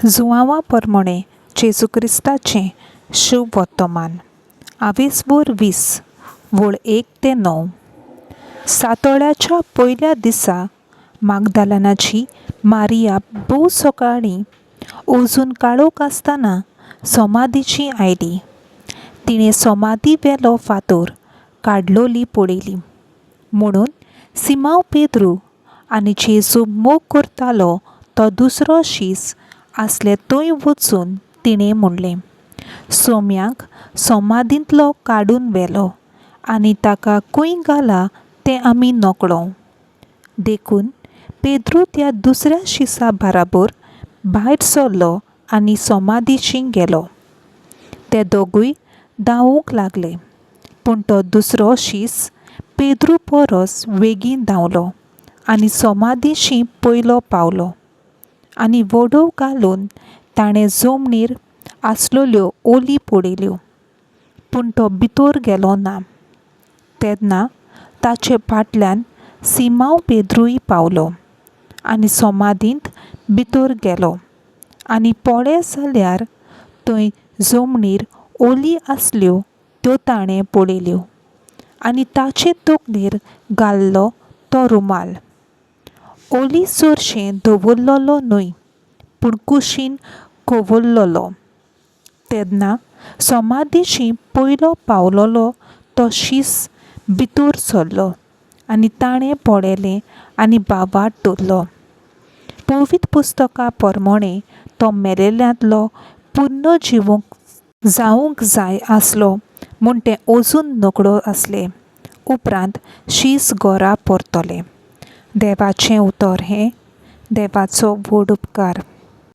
जुआंवा परमणें जेजू क्रिस्ताचें शुभ वर्तमान आवेसभर 20 वळ 1 ते 9. सातोळ्याच्या पयल्या दिसा मागदालनाची मारिया भोव सकाळीं अजून काळोख आसतना समाधीची आयली. तिणें समाधी वेलो फातर काडलोली पळयली. म्हणून सिमांव पेद्रू आनी जेजू मोग करतालो तो दुसरो शीस आसले थंय वचून तिणें म्हणलें, सोम्याक समाधींतलो काडून व्हेलो आनी ताका खंय घाला तें आमी नकळो. देखून पेद्रू त्या दुसऱ्या शिसा बराबर भायर सरलो आनी समाधीशी गेलो. ते दोगूय धांवूंक लागले, पूण तो दुसरो शीस पेद्रू परस वेगीन धांवलो आनी समाधीशी पयलो पावलो आनी वडोव घालून ताणें जमनीर आसलेल्यो ओली पळयल्यो, पूण तो भितर गेलो ना. तेन्ना ताचे फाटल्यान सिमांव पेद्रूय पावलो आनी समाधींत भितर गेलो आनी पळय जाल्यार थंय जमनीर ओली आसल्यो त्यो ताणें पळयल्यो आनी ताचे तकलेर घाल्लो तो रुमाल ओली चडशें दवरलेलो न्हय, पूण कुशीन कवरलेलो. तेन्ना समाधीशी पयलो पावलेलो तो शीस भितर सरलो आनी ताणें पळयलें आनी भावार्त दवरलो. पवित्र पुस्तका प्रमाणें तो मेलेल्यांतलो पुर्ण जिवूंक जावंक जाय आसलो म्हूण तें अजून नकळो आसलें. उपरांत शीस घरा परतले. देवाचें उतर हें देवाचो व्हड उपकार.